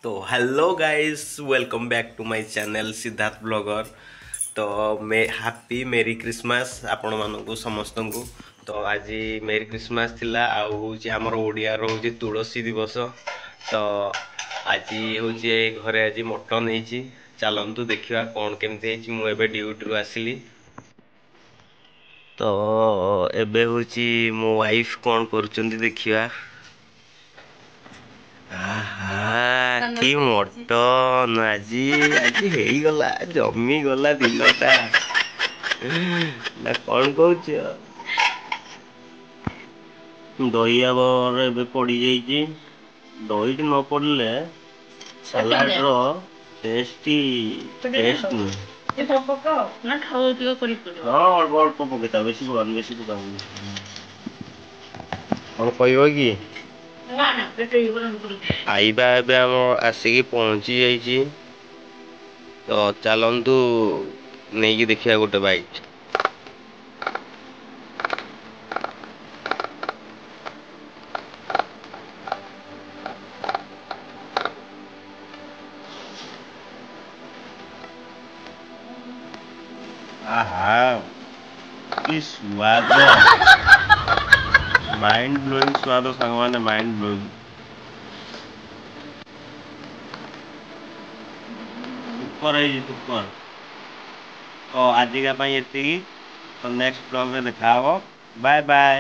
ତ hello guys, welcome back to my channel Siddharth blogger. ତ May happy ମେରି Christmas ଆପଣମାନଙ୍କୁ ସମସ୍ତଙ୍କୁ। ତ ଆଜି ମେରି କ୍ରିସମାସ୍ ଥିଲା, ଆଉ ହେଉଛି ଆମର ଓଡ଼ିଆର ହେଉଛି ତୁଳସୀ ଦିବସ। ତ ଆଜି ହେଉଛି ଏ ଘରେ ଆଜି ମଟନ୍ ହେଇଛି। ଚାଲନ୍ତୁ ଦେଖିବା କ'ଣ କେମିତି ହେଇଛି। ମୁଁ ଏବେ ଡ୍ୟୁଟିରୁ ଆସିଲି। ତ ଏବେ ହେଉଛି ମୋ ୱାଇଫ୍ କ'ଣ କରୁଛନ୍ତି ଦେଖିବା। ଆହା, କି ମଟନ୍ ଆଜି! ଆଜି ହେଇଗଲା, ଜମିଗଲା ଦିନଟା, ନା କ'ଣ କହୁଛ? ଦହି ଆମର ଏବେ ପଡ଼ିଯାଇଛି। ଦହିଟି ନ ପଡ଼ିଲେ ସାଲାଡ଼ର ଟେଷ୍ଟି ଟେଷ୍ଟ ନୁହେଁ। ହଁ, ଅଳ୍ପ ଅଳ୍ପ ପକେଇଥାଅ, ବେଶୀ ପକାନି, ବେଶୀ ପକାନି। କ'ଣ କହିବ କି? ଖାଇବା ଏବେ ଆମ ଆସିକି ପହଞ୍ଚି ଯାଇଛି। ତ ଚାଲନ୍ତୁ ନେଇକି ଦେଖିବା ଗୋଟେ ବାଇଟ୍। ଆହା, କି ସ୍ୱାଦ! ମାଇଣ୍ଡ ବ୍ଲୋଇଂ ସ୍ୱାଦ ସାଙ୍ଗମାନେ, ମାଇଣ୍ଡ ବ୍ଲୋଇଂ। ସୁପର ହେଇଛି, ସୁପର। ତ ଆଜିକା ପାଇଁ ଏତିକି। ତ ନେକ୍ସଟ ବ୍ଲଗରେ ଦେଖା ହବ। Bye bye.